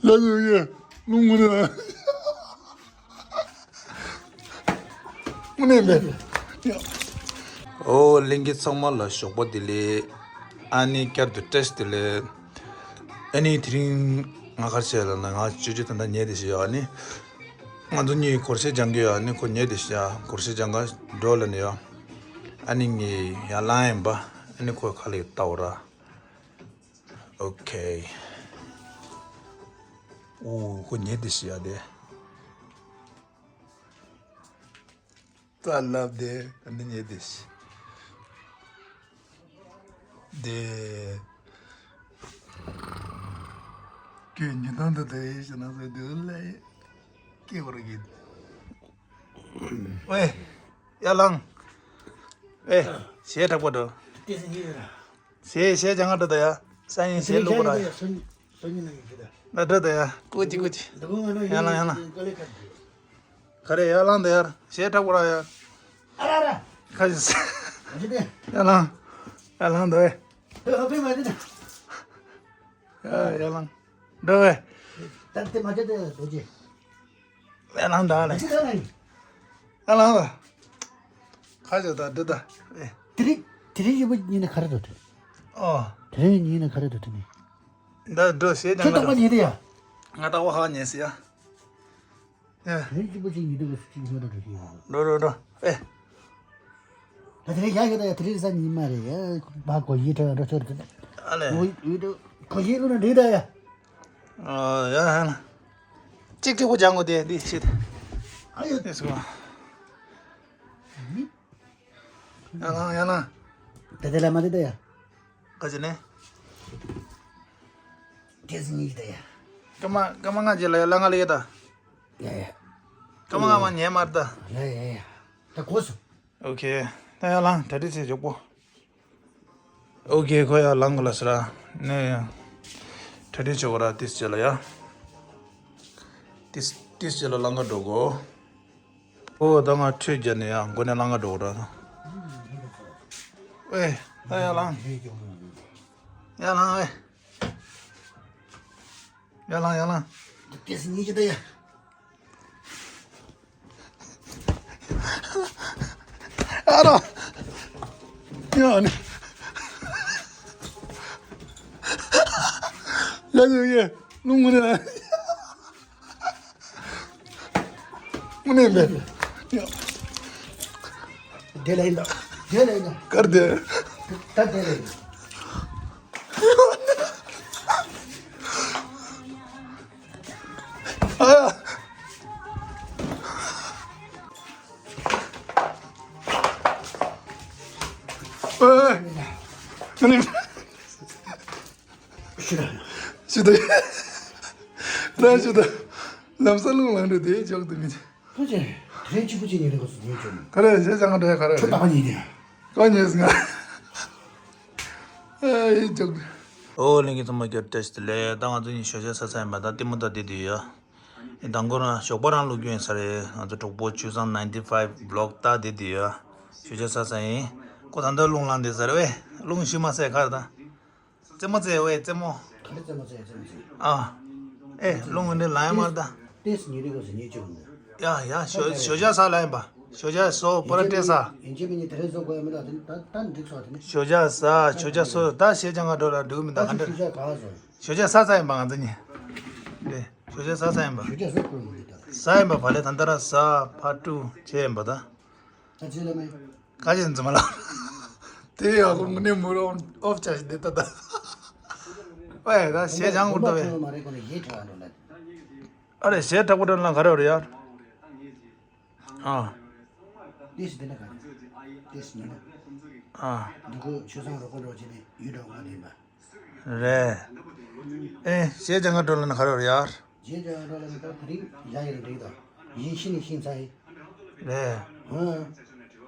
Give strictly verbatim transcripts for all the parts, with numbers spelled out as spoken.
ལ་ཡོད་ཡོད། ལུང་ངུ་ནས། དངོས་གནས་མེད། ཨོ་ལྷན་རྒྱས་ཚང་མ་ལ་ཞོགས་པ་བདེ་ལེགས། ཨ་ནི་བསྐྱར་དུ་བཀྲ་ཤིས་བདེ་ལེགས། ཨ་ནི་དེ་རིང་ང་ག་རེ་བྱས་ལབ་ན། ང་ཅོ་ཅོ་ད་ལྟ་ཉལ་བསྡད་ཤག་ཡ། ཨ་ནི་ང་ཚོ་གཉིས་སྒོར་གཞས་སྦྱང་གི་ཡོད། ཨ་ནི་ཁོ་ཉལ་བསྡད་ཤག་སྒོར་གཞས་སྦྱང་ག་འགྲོ་ལབ་ནས་ཡ། ཨ་ནི་ངས་ཡར་ལངས་ཡིན་པ། ཨ་ནི་ཁོ་ཁ་ལག་ལྟ་བ་ར། ཨོ་ཁེ། ཨོ་ཁོ་ཉལ་བསྡད་ཤག་ཡ་དེ། ད་ལབ་དེ་འདི་ཉལ་དེ་ཤི། དེ། ཁྱོད་ཉིན་ཐང་དུ་དེ་ཡིན་ཞེ་ན་ཟེར་དུས་ལས་སྐྱེ་བར་གྱིས། ཝེ། ཡར་ལངས། ཝེ། གཞས་དྲག་པོ་འགྲོ། ཏི་སི་ཉིད་ར། གཞས་གཞས་སྦྱང་ག་འགྲོ་ད་ཡ། ས་ཡིན་གཞས་བླུག་གོ་ར། ད་འགྲོ་ད་ཡ། ཀུ་ཅི་ཀུ་ཅི། ཡར་ལངས་ཡར་ལངས། ག་རེ་ཡར་ལངས་ད་ཡར། གཞས་དྲག་པོ་ར་ཡ། ཨ་ར་ར། ཁ་ཅིག་ཡར་ལངས། ཡར་ལངས་ད་ཝེ། ཡར་ལངས་འགྲོ་ཝེ། ད་དེ་མ་བྱེད་དེ་རྡོ་རྗེ། ཡར་ལངས་ད་ལ། ཡར་ལངས་ད། ཁ་ཅིག་ད་འདི་ད། དེ་རིང་དེ་རིང་ཡིན་པ་ཉིན་ནས་ག་རེ་འགྲོ་དུས། ཨོ། དེ་རིང་ཉིན་ནས་ག་རེ་འགྲོ་དུས་ནི། འདི་འགྲོ་བྱེད་ཀྱང་ཁྱེད་རྟག་པར་ཉལ་དེ་ཡ། ང་རྟག་པར་ཧ་ཉལ་སི་ཡ། ཡ། དེ་རིང་གཅིག་པོ་གཅིག་ཉལ་དུས་གཅིག་ཉལ་འགྲོ་དུས་ཡ། འགྲོ་འགྲོ་འགྲོ། ཨེ། ད་དེ་རིང་ཡ་ཡོད་ད་ཡ། དེ་རིང་གཟའ་ཉི་མ་རེད་ཡ། བ་གོ་ཡི་ཁྲ་འགྲོ་ཆོར་དེ། ཨ་ལེ། ཡོད་ཡོད་གོ་ཡི་ལུ་ན་འདི་ད་ཡ། ཨ་ཡ་ཧ་ན། གཅིག་གཅིག་པོ་སྦྱང་དགོས་དེ་འདི་ཤེས་ཏེ། ཨ་ཡོད། དེ་སོ། ཡ་ལང་ཡ་ལང་། ད་དེ་ལ་མ་དེ་ད་ཡ། ག་ཅི་ནས། དེ་སི་ཉིད་ད་ཡ། ཀ་མ་ཀ་མ་ང་ཅི་ལ་ཡ་ལ་ང་ལ་ཡ་ད། ཡ་ཡ། ཀ་མ་ང་མ་ཉེ་མར་ད། ཡ་ཡ་ཡ། ད་གོ་སོང་། ཨོ་ཁེ། ད་ཡ་ལང་གྲ་སྒྲིག་བྱེད་མགྱོགས་པོ། ཨོ་ཁེ། ཁོ་ཡ་ལང་ག་ལ་སི་ར། ནས་ཡ། གྲ་སྒྲིག་བྱེད་དགོས་ར། ཏིས་ཅེ་ལ་ཡ། ཏིས་ཏིས་ཅེ་ལ་ལང་ག་འགྲོ་གོ། ཨོ་ད་ང་ཁྲུས་བརྒྱབ་ནས་ཡ་མགོ་ནས་ལང་ག་འགྲོ་གོ་ར། ཨེ་ད་ཡ་ལང་། ཡ་ལང་ཨེ། ཡ་ལང་ཡ་ལང་། ཏིས་ཉིད་ཀྱི་ད་ཡ། ཨ་རོ། ཡ་ནི། ཡ་ཡ་ཡ། ལུང་ངུ་ནི། དངོས་གནས་མེད། དེ་ལ་ཡིན་ད། དེ་ལ་ཡིན་ད། གར་དེ། ད་དེ་ལ་ཡིན། ཨ་ཡ། ཨེ། ཨ་ནི། ཤི་ད། ཤི་ད། ད་ཤི་ད། ལམ་སང་རླུང་ལངས་འགྲོ་དེ་ཅོག་ཏུ་མི་ཚེ། ཕུ་ཅེ། དེ་རིང་གཅིག་པུ་གཅིག་ཉིན་རེ་གོ་སུ་ཉིན་བཅོ་མི། ག་རེ་བྱས་ཙང་ང་འགྲོ་ཡ་ག་རེ། ཁྱོད་ད་ག་ཉིན་དེ། ག་ཉིན་སི་ང་། ཨེ་ཅོག་ཏུ། ཨོ་ལྷན་རྒྱས་ཚང་མ་བསྐྱར་བཀྲ་ཤིས་བདེ་ལེགས། ད་ང་ཚོ་གཉིས་ཞོགས་ཇ་ཟ་ས་ཡིན་པ། ད་ལྟད་མོ་ལྟ་བསྡད་དུས་ཡ། ཨེ་དང་པོ་རང་ཞོགས་པ་རང་བླུག་རྒྱུ་ཡིན་ས་རེད། ང་ཚོ་གྲོགས་པོ་ཆུ་བཟང་ninety five vlog ལྟ་བསྡད་དུས་ཡ། ཞོགས་ཇ་ཟ་ས་ཡིན། ཁོ་ད་ལྟ་རླུང་ལངས་བསྡད་ས་རེད་བས། རླུང་ཤུལ་མ་ཟས་ག་རེ་ད། རྩེད་མོ་རྩེ་བས་རྩེད་མོ། ག་རེ་རྩེད་མོ་རྩེ་རྩེད་མོ་རྩེ། ཨ། ཨེ་རླུང་འདི་ལངས་ཡ་མ་རེད་ད། ཏེས་ཉིན་རེ་གོ་སུ་ཉིན་བཅོ་མི། ཡ་ཡ་ཞོ་ཞོགས་ཇ་ཟ་ལ་ཡིན་པ། ཞོགས་ཇ་ཟོ་པོ་ར་ཏེ་ཟ། ཡིན་གཅིག་མིན་གཉིས་དེ་རིང་བཟོ་དགོས་ཡ་མི་འདུག་ད་ད་འགྲིག་སོང་དེ་ནི། ཞོགས་ཇ་ཟ་ཞོགས་ཇ་ཟོ། ད་ཞེ་ཅང་ང་འགྲོ་ལ་འགྲིག་མི་འདུག་ག་འདྲ། ཞོགས་ཇ་ཟ་ཚར་ཡིན་པ། ཞོགས་ཇ་ཟ་ཚར་ཡིན་པ་ང་ཚོ་གཉིས། རེད། ཞོགས་ཇ་ཟ་ཚར་ཡིན་པ། ཞོགས་ཇ་ཟ་དགོས་མི་འདུག་ད། ཟ་ཡིན་པ། བ་ལས་ད་ལྟ་ར་ཟ་ཕར་བཀྲུ་བྱས་ཡིན་པ་ད། ད་ཅི་ལ་མེད། ག་ཅི་འཛིན་མ་ལ། དེ་ཡག་པོ་མི་ནི་མུར་ཨོབ་ཨོབ་ཆ་ཞིག་དེ་ལྟ་ད། ཨེ་ད་ཞེ་ཅང་འུར་ད་བས། མ་རེད་ཁོ་ནི་ཡེ་ཁྲ་འགྲོ་ལ། ཨ་རེ་ཞེ་དྲག་པོ་འགྲོ་ན་ག་རེ་རེད་ཡ། ཨ། ཏེས་དེ་ན་ག་རེ། ཏེས་ཉོ་ན། ཨ། འདི་ཁོ་ཆུ་སང་རོ་ཁོ་རོ་ཅི་ནི་ཡུལ་འགྲོ་མ་དེ་མ། རེད། ཨེ་ཞེ་ཅང་ང་འགྲོ་ལ་ན་ག་རེ་རེད་ཡ། རྗེས་ཀྱང་རོ་ལ་ནི་ད་དེ་རིང་ཡ་ཡི་རིགས་དང་ཡིན་ཤི་ནི་ཤིང་ཚ་ཡི། རེད། ཧུང་།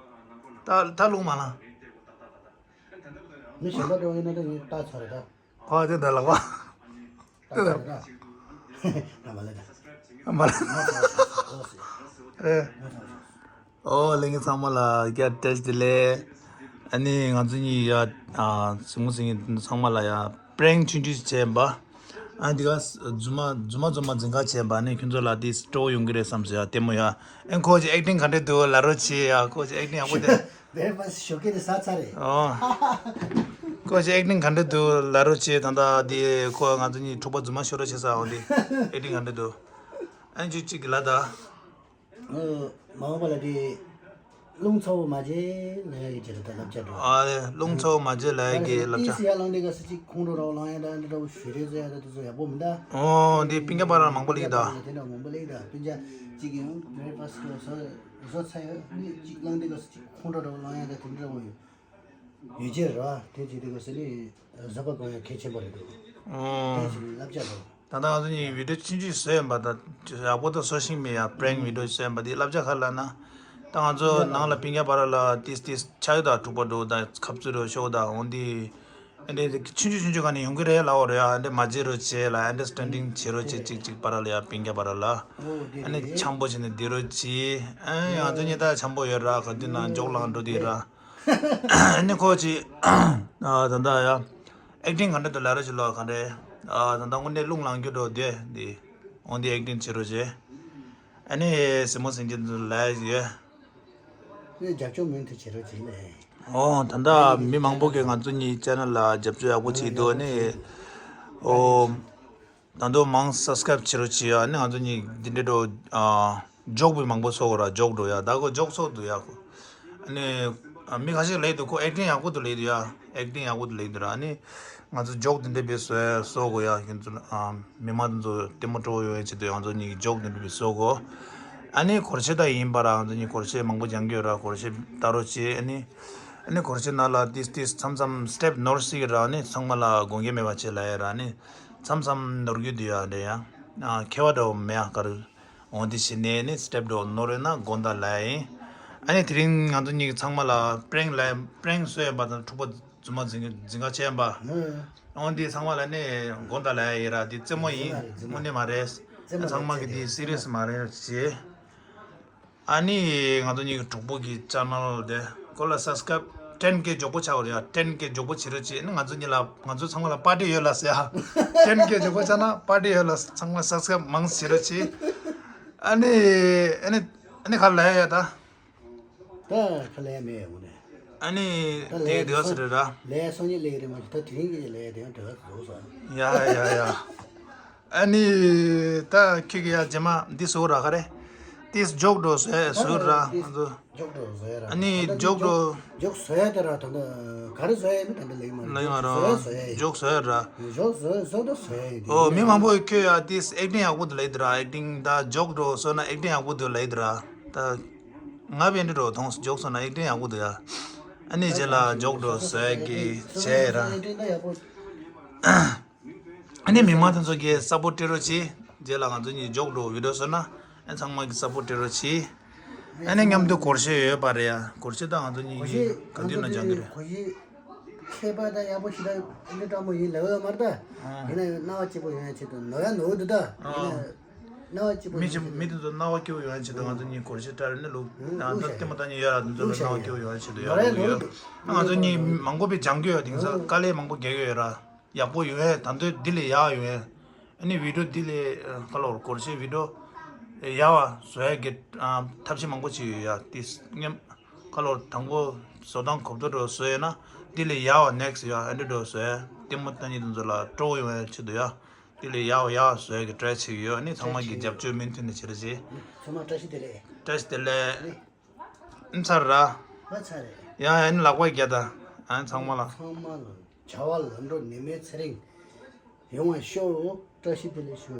ད་ད་ལུང་མ་ལ། མི་གཞན་པ་འགྲོ་ཡིན་ན་ད་ཡིན་ད་ཚ་རེད་ད། ཨ་དེ་ད་ལག་པ། ད་ཚ་རེད་ད། ང་མ་ལ་ད། མ་ལ། རེད། ཨོ་ལྷན་རྒྱས་ཚང་མ་ལ་བསྐྱར་བཀྲ་ཤིས་བདེ་ལེགས། ཨ་ནི་ང་ཚོ་གཉིས་ཡ་ཨ་གཟིགས་མོ་གཟིགས་མཁན་ཚང་མ་ལ་ཡ་པྲེང་ཆུང་ཆུང་ཞིག་བྱས་པ། ཨ་འདི་ག་རྫུན་མ་རྫུན་མ་རྫུན་མ་འཛིན་ཁ་བྱས་པ་ནི་ཁྱོད་ཚོ་ལ་དེ་སྤྲོ་བོ་ཡོང་གི་རེད་བསམ་སོང་ཡ། ལྟད་མོ་ཡ། ཨེ་ཁོ་ཅིག་ཨེག་ཊིང་ག་འདྲ་འདུག་ལབ་རོགས་བྱེད་ཡ། ཁོ་ཅིག་ཨེག་ཊིང་ཡག་པོ་དེ། དེ་མ་ཞོགས་ཀས་དེ་ཟ་ཚར་རེད། ཨོ། ཁོ་ཅིག་ཨེག་ཊིང་ག་འདྲ་འདུག་ལབ་རོགས་བྱེད། ད་ལྟ་དེ་ཁོ་ང་ཚོ་གཉིས་འཁྲུག་པ་རྫུན་མ་ཤོར་རོགས་བྱེད་ས། འོ་དེ་ཨེག་ཊིང་ག་འདྲ་འདུག་ཨ་ཅིག་ཅིག་ལ་ད། ཨ། མ་འོངས་པ་ལ་དེ་རླུང་ཚ་བོ་མ་བྱེད་ལབ་ཡ་གི་རྗེས་ལ་ད་བསླབ་བྱ་འགྲོ། ཨ་རེད། རླུང་ཚ་བོ་མ་བྱེད་ལབ་ཡ་གི་བསླབ་བྱ། ཏིས་ཡར་ལངས་དེ་ག་ས་ཅིག་ཁོང་ཁྲོ་རོགས་ལངས་ཡ་ད་འདི་འདྲ་བོ་ཞུ་རེས་བཟོ་ཡ་ད་དེ་ཚོ་ཡག་པོ་མི་འདུག་ཨོ་འདི་སྤུན་ཀྱག་བར་ལ་མང་པོ་སླེབས་ད། དེ་འདྲ་མང་པོ་སླེབས་ད། སྤུན་ཀྱག་ཅིག་གིས་བྷི་རེག་ཕ་སི་ཊི་བཟོ་བཟོ་ཚར་ཡོད། ནི་ཅིག་ལངས་དེ་ག་ས་ཅིག་ཁོང་ཁྲོ་རོགས་ལངས་ཡ་ད་དེ་འདྲ་བོ་ཡོད། ཡོད་ཅེས་ར་དེ་བྱེད་དུས་སྐབས་སུ་ནི་གཟབ་པ་དགོས་ཡ་གལ་ཆེན་པོ་རེད་འདུག་ཨོ། དེ་བྱེད་ནི་བསླབ་བྱ་རེད། ད་ལྟ་ང་ཚོ་གཉིས་བི་ཌིའོ་ཆུང་ཆུང་བཟོས་ཡིན་པ་དང་ཡག་པོ་དང་བཟོ་ཤེས་མེད་ཡ། པྲེང་བི་ཌིའོ་བཟོས་ཡིན་པ་དེ་བསླབ་བྱ་ག་ལ་ན། ད་ང་ཚོ་ནང་ལ་སྤུན་ཀྱག་བར་ལ་ཏིས་ཏིས་ཆགས་ཡོད་ད། འཁྲུག་པ་འགྲོ་ད་ཁ་རྩོད་རོ་ཤོག་ད་འོང་དེ། ཨ་འདྲས་ཆུང་ཆུང་ཆུང་ཆུང་ག་ནས་ཡོང་གི་རེད་ལབ་འོ་རེད་ཡ། ཨ་འདྲས་མ་བྱེད་རོགས་བྱེད་ལ་ཨན་ཌར་སི་ཊེན་ཌིང་བྱེད་རོགས་བྱེད། ཅིག་ཅིག་བར་ལ་ཡ་སྤུན་ཀྱག་བར་ལ། ཨ་ནི་འཆམ་པོ་བྱས་ནས་བསྡད་རོགས་བྱེད། ཨ་ང་ཚོ་གཉིས་ད་འཆམ་པོ་ཡོད་ར། ག་དུས་ན་འཇོག་ལངས་འགྲོ་དེ་ར། ཨ་ནི་ཁོ་ཅིག་ཨ་ད་ལྟ་ཡ་ཨེག་ཊིང་ག་འདྲ་འདུག་ལབ་རོགས་བྱེད་ལོ། ག་འདྲས་ཨ་ད་ལྟ་དངོས་གནས་རླུང་ལངས་རྒྱུ་འགྲོ་དེ་འདི་འོང་དེ་ཨེག་ཊིང་བྱེད་རོགས་བྱེད། ཨ་ནི་སྲིང་མོ་སྲིང་རྗེ་འདི་ལ་ཡོད། ནི་རྒྱབ་སྐྱོར་མུ་མཐུད་བྱེད་རོགས་བྱེད་ལེ། ཨོ་ད་ལྟ་མི་མང་པོ་གིས་ང་ཚོ་གཉིས་ཅེ་ནལ་ལ་རྒྱབ་སྐྱོར་ཡག་པོ་བྱེད་འདུག་ཨ་ནི་ཨོ། ད་དུང་མང་སབ་སི་ཀ་རེབ་བྱེད་རོགས་བྱེད་ཡ། ཨ་ནི་ང་ཚོ་གཉིས་འདི་འདྲའི་འགྲོ་ཨ་ཇོག་པོ་མང་པོ་བཟོ་དགོས་ར། ཇོག་འགྲོ་ཡ་ད་ཁོ་ཇོག་བཟོ་འདུག་ཡ་ཁོ། ཨ་ནི་ཨ་མི་ཁ་ཤས་ལབ་འདུག་ཁོ་ཨེག་ཊིང་ཡག་པོ་འདུག་ལབ་འདུག་ཡ། ཨེག་ཊིང་ཡག་པོ་འདུག་ལབ་འདུག་ར། ཨ་ནི་ང་ཚོ་ཇོག་འདི་འདྲ་བའི་བཟོ་ཡ་བཟོ་དགོས་ཡ། ཁྱོད་ཚོ་ཨ་མི་མང་དེ་ཚོ་ལྟད་མོ་སྤྲོ་བོ་ཡོང་ཡ་ཆེད་དུ་ང་ཚོ་གཉིས་ཀྱིས་ཇོག་འདི་འདྲ་བའི་བཟོ་དགོས། ཨ་ནི་སྒོར་གཞས་ད་ཡིན་པ་ར། ང་ཚོ་གཉིས་སྒོར་གཞས་མང་པོ་སྦྱང་གི་ཡོད་ར། སྒོར་གཞས་ལྟ་རོགས་བྱེད། ཨ་ནི་ཨ་ནི་སྒོར་གཞས་ནང་ལ་ཏིས་ཏིས་མཚམས་མཚམས་སི་ཊེབ་ནོར་སྲིད་ཀྱི་ར། ཨ་ནི་ཚང་མ་ལ་དགོངས་འགལ་མེད་པ་བྱེད་ལབ་ཡ་ར། ཨ་ནི་མཚམས་མཚམས་ནོར་རྒྱུ་འདུག་ཡ་འདྲ་ཡ། ཨ་མཁས་པ་འདྲ་བོ་མེད་ཡ་ག་རེ། འོང་དེ་བྱས་ནས་ནི་སི་ཊེབ་འགྲོ་ནོར་ཡོད་ན་དགོངས་དག་ལབ་ཡིན། ཨ་ནི་དེ་རིང་ང་ཚོ་གཉིས་ཀྱིས་ཚང་མ་ལ་པྲེང་ལབ་པྲེང་བཟོས་ཡིན་པ་དང་འཁྲུག་པ་རྫུན་མ་འཛིན་འཛིན་ཁ་བྱས་ཡིན་པ། འོང་དེ་ཚང་མ་ལ་ནི་དགོངས་དག་ལབ་ཡིན་ར། དེ་རྩེད་མོ་ཡིན། དངོས་གནས་མ་རེད། ཚང་མ་གིས་དེ་སི་རི་ཡས་མ་རེད་ཅེས། ཨ་ནི་ང་ཚོ་གཉིས་ཀྱི་གྲོགས་པོ་གི་ཅེ་ནལ་དེ་ཁོ་ལ་སབ་སི་ཀ་རེབ་ཊེན་ཀེ་མགྱོགས་པོ་ཆགས་རེད་ཡ། ཊེན་ཀེ་མགྱོགས་པོ་བྱེད་རོགས་བྱེད། ཨ་ནི་ང་ཚོ་གཉིས་ལ་ང་ཚོ་ཚང་མ་ལ་པར་ཊི་ཡོད་ལ་ཟེར་ཡ། ཊེན་ཀེ་མགྱོགས་པོ་ཆགས་ན་པར་ཊི་ཡོད་ལ། ཚང་མ་སབ་སི་ཀ་རེབ་མང་བྱེད་རོགས་བྱེད། ཨ་ནི་ཨ་ནི་ཨ་ནི་ག་ལབ་ཡ་ད། ད་ག་ལབ་ཡ་མེད་ཡ་འོ་ནས། ཨ་ནི་ད་དེ་ལབ་ཡ་དེ་བ་སི་རེད་ར། ལབ་ཡ་སང་ཉིན་ལབ་ཡ་རེད་མ་གཏོགས་ད་དེ་རིང་གི་ལབ་ཡ་དེ་ཡང་དེ་བ་རྫོགས་སོང་། ཡ་ཡ་ཡ། ཨ་ནི་ད་ཁྱོད་ཀྱིས་ཡ་རྗེས་མ་འདི་བཟོ་ར་ག་རེ། ཏིས་ཇོག་འགྲོ་བཟོས་བཟོས་ར་ང་ཚོ། ཇོག་འགྲོ་བཟོས་ར། ཨ་ནི་ད་ལྟ་ཇོག་འགྲོ། ཇོག་བཟོས་ད་ར། ད་ལྟ་ག་རེ་བཟོས་ཡ་ནི་ད་ལྟ་ལེགས་མ་ལེགས་མ་ར། བཟོས་བཟོས་ཡ་ཡིན། ཇོག་བཟོས་ར། ཇོག་བཟོས་བཟོས་ད་བཟོས་ཡ་ཡིན། ཨོ་མི་མང་པོས་ཁྱོད་ཡ་ཏིས་ཨེག་ཊིང་ཡག་པོ་འདུག་ལབ་ཡ་དེ་ར། ཨེག་ཊིང་ད་ཇོག་འགྲོ་བཟོས་ན་ཨེག་ཊིང་ཡག་པོ་འདུག་ལབ་ཡ་དེ་ར། ད་ང་བས་འདི་འགྲོ་མཐོང་ཇོག་བཟོས་ན་ཨེག་ཊིང་ཡག་པོ་འདུག་ཡ། ཨ་ནི་རྗེས་ལ་ཇོག་འགྲོ་བཟོས་ཡ་གི་བྱས་ར། ཨེག་ཊིང་ད་ཡག་པོ། ཨ་ནི་མི་མང་དེ་ཚོ་གིས་སབ་པོར་ཊི་སྤྲད་རོགས་གྱིས། རྗེས་ལ་ང་ཚོ་གཉིས་ཇོག་འགྲོ་བི་ཌིའོ་བཟོས་ན་ཨ་ཚང་མ་གིས་སབ་པོར་ཊི་སྤྲད་རོགས་གྱིས། ཨ་ནི་མཉམ་དུ་སྒོར་གཞས་ཡོད་པ་རེད་ཡ། སྒོར་གཞས་ད་ང་ཚོ་གཉིས་ཀྱིས་ག་དུས་ན་སྦྱང་གི་རེད། སྒོར་གཞས་མཁས་པ་དང་ཡག་པོ་ཞེ་དྲག་ཨ་ནི་སྤྲང་པོ་ཡིན་ལབ་ཡོད་མ་རེད་ད། ཡིན་ན་ཡང་སྣང་བ་སྐྱིད་པོ་ཡོང་ཡ་ཆེད་དུ། ནོར་ཡ་ནོར་འདུག་ད། ཡིན་ན་སྣང་བ་སྐྱིད་པོ་མི་ཡོང་ཆེད་དུ། མི་དེ་ཚོ་སྣང་བ་སྐྱིད་པོ་ཡོང་ཡ་ཆེད་དུ་ང་ཚོ་གཉིས་སྒོར་གཞས་སྤྲད་རེད་ནི་ལུག་ད་ལྟ་ལྟད་མོ་ལྟ་མཁན་ཡོད་ར། དེ་ཚོ་ལ་སྣང་བ་སྐྱིད་པོ་ཡོང་ཡ་ཆེད་དུ་ཡོད་ལུག་ཡོད། ང་ཚོ་གཉིས་མང་པོ་པའི་སྦྱང་གི་ཡོད། དེང་སང་དཀའ་ལས་མང་པོ་རྒྱག་གི་ཡོད་ར། ཡག་པོ་ཡོད་ཡ། ད་དུང་འདི་ལས་ཡག་ཡོད་ཡ། ཨ་ནི་བི་ཌིའོ་འདི་ལས་ཁ་ལོར་སྒོར་གཞས་བི་ཌིའོ་ཡག་པ་བཟོ་ཡ་གི་ཐབས་ཤེས་མང་པོ་བྱས་ཡོད་ཡ། དེ་སྔོན་ཁ་ལོར་དང་པོ་བཟོ་སྟངས་གོ་བསྡུར་འགྲོ་བཟོས་ཡོད་ན་འདི་ལས་ཡག་པ་ནེག་སི་ཡ་ཨ་འདྲ་འགྲོ་བཟོ་ཡ། ལྟད་མོ་ལྟ་མཁན་དེ་ཚོ་ལ་སྤྲོ་བོ་ཡོང་ཡ་ཆེད་དུ་ཡ། འདི་ལས་ཡག་པ་ཡག་པ་བཟོ་ཡ་གི་ཊ་རའི་བྱེད་ཀྱི་ཡོད། ཨ་ནི་ཚང་མ་གི་རྒྱབ་སྐྱོར་མུ་མཐུད་ནས་བྱེད་རོགས་གྱིས། ཚང་མ་བཀྲ་ཤིས་བདེ་ལེགས། བཀྲ་ཤིས་བདེ་ལེགས། ཨ་ཚར་ར། ཨ་ཚར་རེད། ཡ་ཡ་ནི་ལག་པ་རྒྱག་ད། ཨ་ཚང་མ་ལ། ཚང་མ་ལ་བྱ་བ་ལམ་འགྲོ་ནད་མེད་ཚེ་རིང་ཡོང་བ་ཤོག་བཀྲ་ཤིས་བདེ་ལེགས་ཞུ།